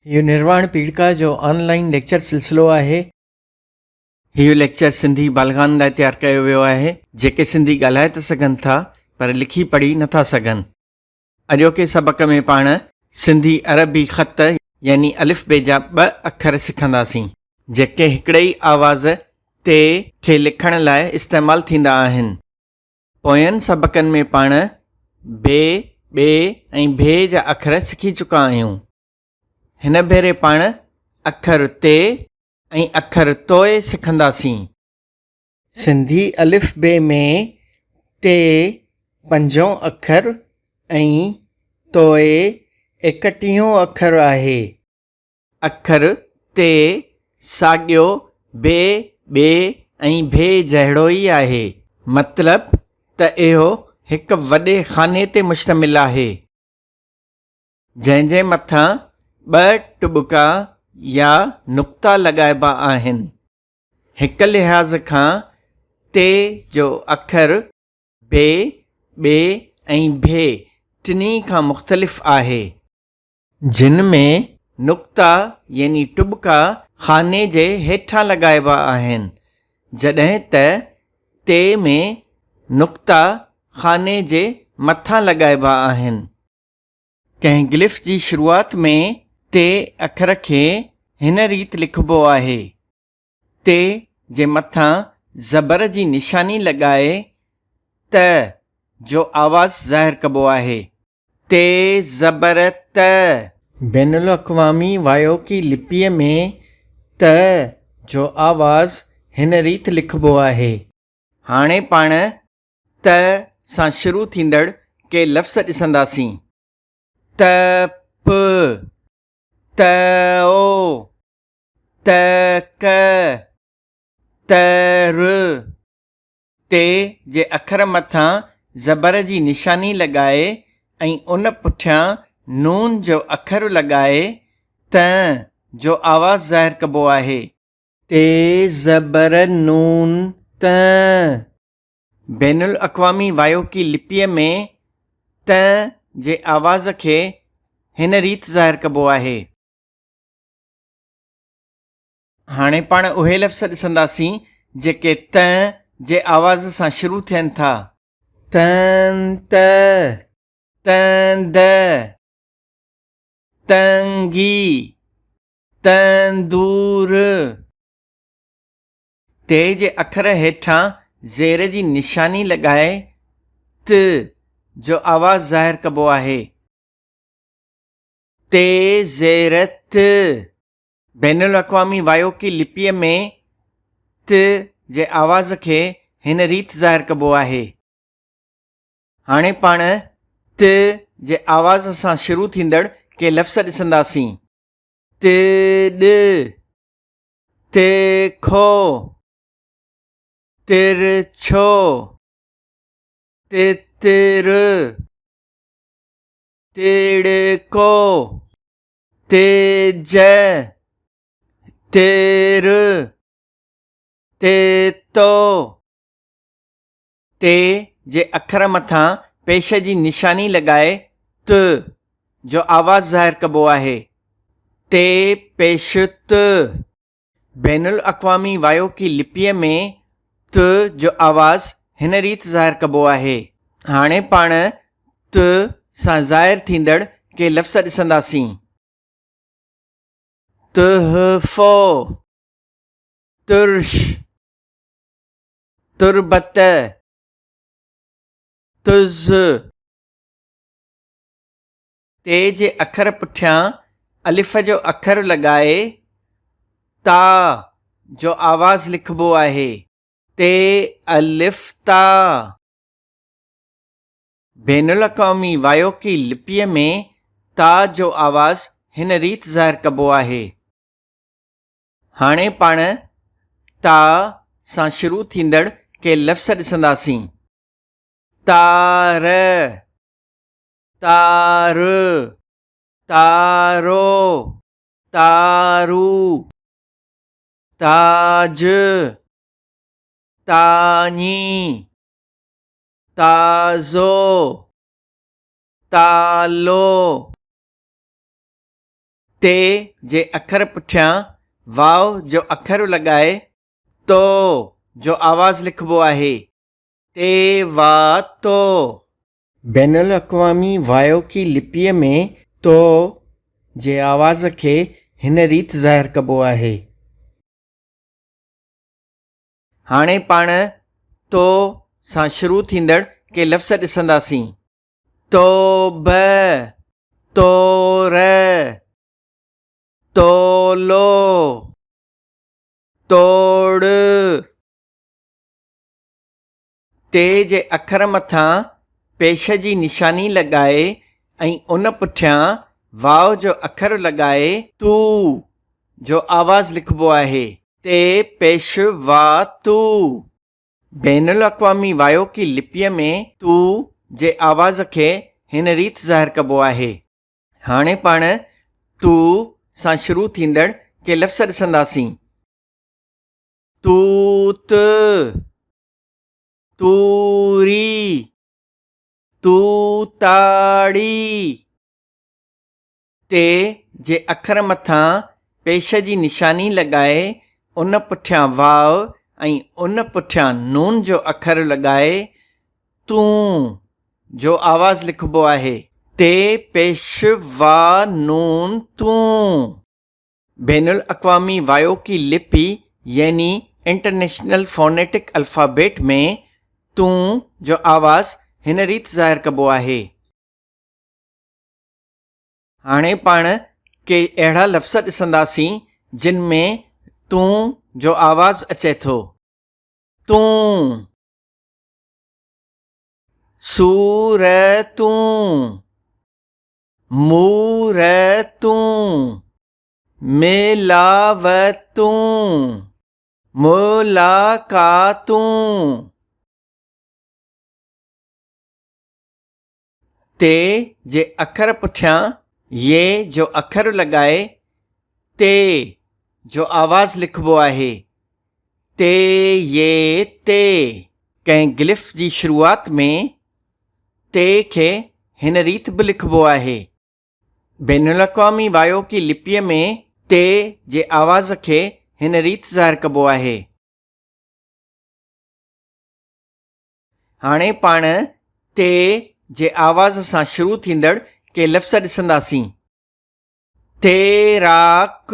هيء نرواڻ پيڙهڪا جو آن line lecture سلسلو آهي. هيء ليڪچر سنڌي بالغان لاء تيار ڪيو ويو آهي، جيڪي سنڌي ڳالهائي ته سگهن ٿا، پر لکي پڙهي نه ٿا سگهن. اڄوڪي سبق ۾ پاڻ سنڌي عربي خط يعني الف بي جا ٻه اکر سکنداسين، جيڪي هڪڙي ئي آواز تي کي لکڻ لاء استعمال ٿيندا آهن. پوين سبقن ۾ پاڻ بي، ٻي ۽ ڀي جا اکر سکي چڪا آهيون. هن ڀيري پاڻ اکر تي ۽ اکر توء سکنداسين. سنڌي الف بي ۾ تي پنجون اکر ۽ توء ايڪٽيهون اکر آهي. اکر تي ساڳيو بي، ٻي ۽ ڀي جهڙو ئي آهي. مطلب ته اهو هڪ وڏي خاني تي مشتمل آهي، جنهن جي مٿان ٻه ٽٻڪا يا نقطا لڳائبا آهن. هڪ لحاظ کان تي جو اکر بي، ٻي ۽ ڀي ٽنهي کان مختلف آهي. جن ۾ نقطا يعني ٽٻڪا خاني جي هيٺان لڳائبا آهن، جڏهن ته تي ۾ نقطا خاني جي مٿان لڳائبا آهن. ڪنهن گلف جي شروعات ۾ تي اکر کي هن ريت لکبو آهي، تي جي مٿان زبر جي نشاني لڳائي ت جو آواز ظاهر ڪبو آهي. تي زبر ت. بين الاقوامي وايوڪي لپيء ۾ ت جو آواز هن ريت لکبو آهي. هاڻي پاڻ ت سان شروع ٿيندڙ ڪي لفظ ڏسنداسين. ت پ، ت او، ت ڪ، ت ر. تي جي اکر مٿان زبر جي نشاني لڳائي ۽ ان پٺيان نون جو اکر لڳائي تن جو آواز ظاهر ڪبو آهي. تي زبر نون تن. بين الاقوامي وايوڪي لپيء ۾ تن جي آواز کي هن ريت ظاهر ڪبو آهي. هاڻي پاڻ اهي لفظ ڏسنداسين جيڪي ت جي آواز سان شروع ٿين ٿا. تنت، تند، تنگي، تندور. تي جي اکر هيٺان زير جي نشاني لڳائي ت جو آواز ظاهر ڪبو آهي. تي زير ت. بين الاقوامي وايوڪي لپيء ۾ ت جي آواز کي هن ريت ظاهر ڪبو آهي. هاڻي پاڻ ت جي آواز سان شروع ٿيندڙ ڪي لفظ ڏسنداسين. ت ڏ، ت کو، تر ڇو، تتر، تڙڪو. تيج، تير، تيتو. تي جي اکر مٿان پيش جي نشاني لڳائي ت جو آواز ظاهر ڪبو آهي. تي پيش ت. بين الاقوامي وايوڪي لپيء ۾ ت جو آواز هن ريت ظاهر ڪبو آهي. هاڻي پاڻ ت سان ظاهر ٿيندڙ ڪي لفظ ڏسنداسين. تحفو، ترش، تربت، تز. تي جي اکر پٺيان الف جو اکر لڳائي تا جو آواز لکبو آهي. تي الف تا. بين الاقوامي وايوڪي لپيء ۾ تا جو آواز هن ريت ظاهر ڪبو آهي. هاڻي پاڻ تا سان شروع ٿيندڙ ڪي لفظ ڏسنداسين. تار. تار، تارو، تارو، تاج، تاڃي، تازو، تالو. تي جي اکر پٺيان واء جو اکر لڳائي تو جو آواز لکبو آهي. تي وا تو. بين الاقوامي وايوڪي لپيء ۾ تو جي آواز کي هن ريت ظاهر ڪبو آهي. هاڻي پاڻ تو سان شروع ٿيندڙ ڪي لفظ ڏسنداسين. توبه، تور، تولو، توڙ. تي جي اکر مٿان پيش جي نشاني لڳائي ۽ ان پٺيان واء جو اکر لڳائي تو جو آواز لکبو آهي. تي پيش وا تو. بين الاقوامي وايوڪي لپيء ۾ تو جي آواز کي هن ريت ظاهر ڪبو آهي. هاڻي پاڻ تو سان شروع ٿيندڙ ڪي لفظ ڏسنداسين. توت، توري، توتاڙي. تي جي اکر مٿان پيش جي نشاني لڳائي ان پٺيان واء ۽ ان پٺيان نون جو اکر لڳائي تون جو آواز لکبو آهي. تي پيش وا نون تون. بين الاقوامي وايوڪي لپي يعني انٽرنيشنل فونيٽڪ الفابيٽ ۾ تون جو آواز هن ريت ظاهر ڪبو آهي. هاڻي پاڻ ڪي اهڙا لفظ ڏسنداسين جن ۾ تون جو آواز اچي ٿو. تون. صورتون. مورتون، ملاوتون، ملاقاتون. تي جي اکر پٺيان ي جو اکر لڳائي تي جو آواز لکبو آهي. تي ي تي. ڪنهن گلف جي شروعات ۾ تي کي هن ريت به لکبو آهي. بين الاقوامي وايوڪي لپيء ۾ تي جي آواز کي هن ريت ظاهر ڪبو آهي. هاڻي پاڻ تي جي آواز سان شروع ٿيندڙ ڪي لفظ ڏسنداسين. تيراڪ،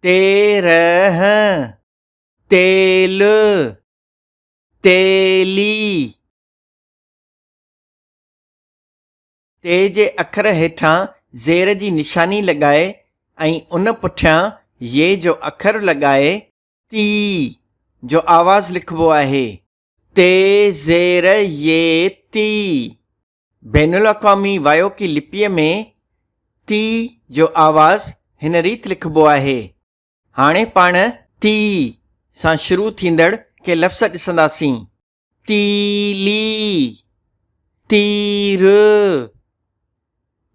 تيرهن، تيل، تيلي. تي جي اکر هيٺان زير جي نشاني لڳائي ۽ ان پٺيان ي جو اکر لڳائي تي جو آواز لکبو آهي. تي زير ي تي. بين الاقوامي وايوڪي لپيء ۾ تي جو آواز هن ريت لکبو آهي. هاڻي پاڻ تي سان شروع ٿيندڙ ڪي لفظ ڏسنداسين. تيلي، تير،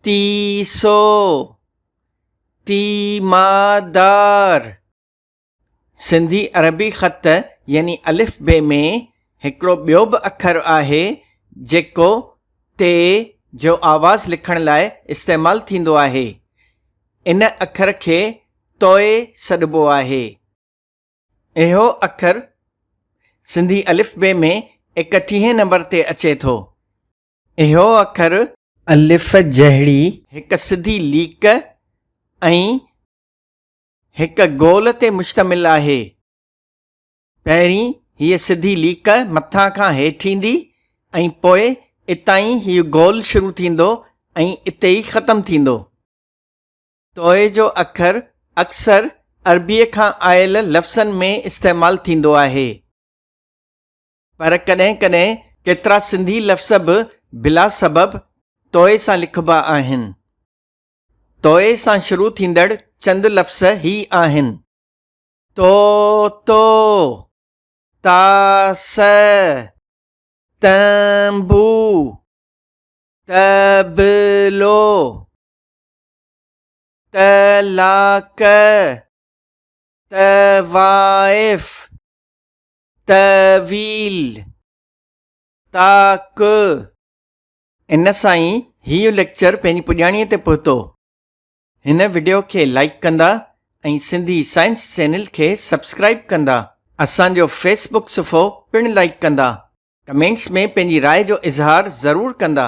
تيسو، تيمادار. سنڌي عربي خط يعني الف بي ۾ هڪڙو ٻيو به اکر آهي جيڪو تي جو آواز لکڻ لاء استعمال ٿيندو آهي. ان اکر کي توئي سڏبو آهي. اهو اکر سنڌي الف بي ۾ ايڪٽيهين نمبر تي اچي ٿو. اهو اکر الف جهڙي هڪ سڌي ليڪ ۽ هڪ گول تي مشتمل آهي. پهرين هيء سڌي ليڪ مٿان کان هيٺ ايندي ۽ پوء اتان ئي هيء گول شروع ٿيندو ۽ اتي ئي ختم ٿيندو. توئي جو اکر اڪثر عربيء کان آيل لفظن ۾ استعمال ٿيندو آهي، پر ڪڏهن ڪڏهن ڪيترا سنڌي لفظ به بلا سبب توئي سان لکبا آهن. توئي سان شروع ٿيندڙ چند لفظ هي آهن، طوطو، تاس، تنبو، طبلو. طلاق، طوائف، طويل، طاق. ان سان ئي هيء ليڪچر پنهنجي پڄاڻيء تي پهتو. هن وڊيو کي لائيڪ ڪندا ۽ سنڌي سائنس چينل کي سبسڪرائيب ڪندا. اسان جو فيس بڪ صفحو پڻ لائيڪ ڪندا. ڪمينٽس ۾ پنهنجي راء جو اظهار ضرور ڪندا.